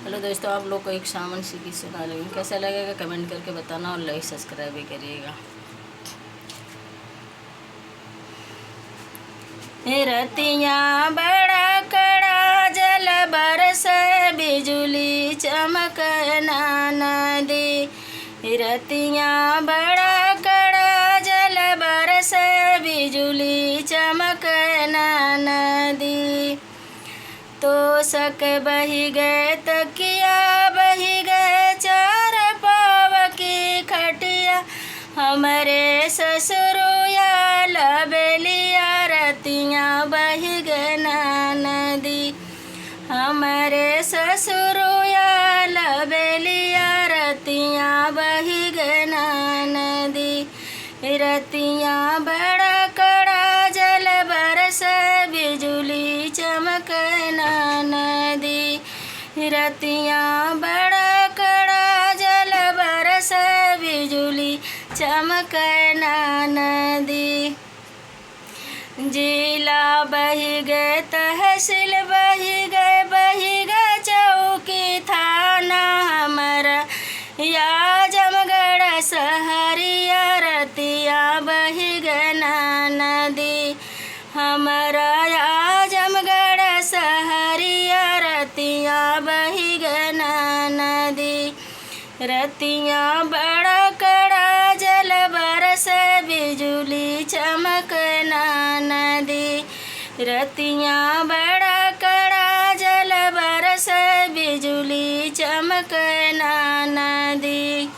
Hello दोस्तों, आप लोग को एक सावन सी गीत सुना रही हूँ। कैसा लगेगा कमेंट करके बताना और लाइक सब्सक्राइब भी करिएगा। रतिया बड़ा कड़ा जल बरस बिजुली चमक नदी। रतिया बड़ा कड़ा जल बरस बिजुली चमक नदी। तो सक बही गए तकिया बही गए चार पाव की खटिया। हमारे ससुरुया लबेलिया रतिया बही गए नदी। हमारे ससुरुया लबेलिया रतिया बही गए नदी। रतिया बड़ा कड़ा जल बरस बिजुली चमक नदी। रतिया बड़ा कड़ा जल बरस बिजुली चमक नदी। जिला बही गए तहसील बही गए बही गए चौकी थाना। हमारा या जमगढ़ सहरिया रतिया बही गए नदी। हमारा आजमगढ़ सहरिया रतिया बही गए नदी। रतिया बड़ा कड़ा जल बरस बिजुली चमक नदी। रतिया बड़ा कड़ा जल बरस बिजुली चमक नदी।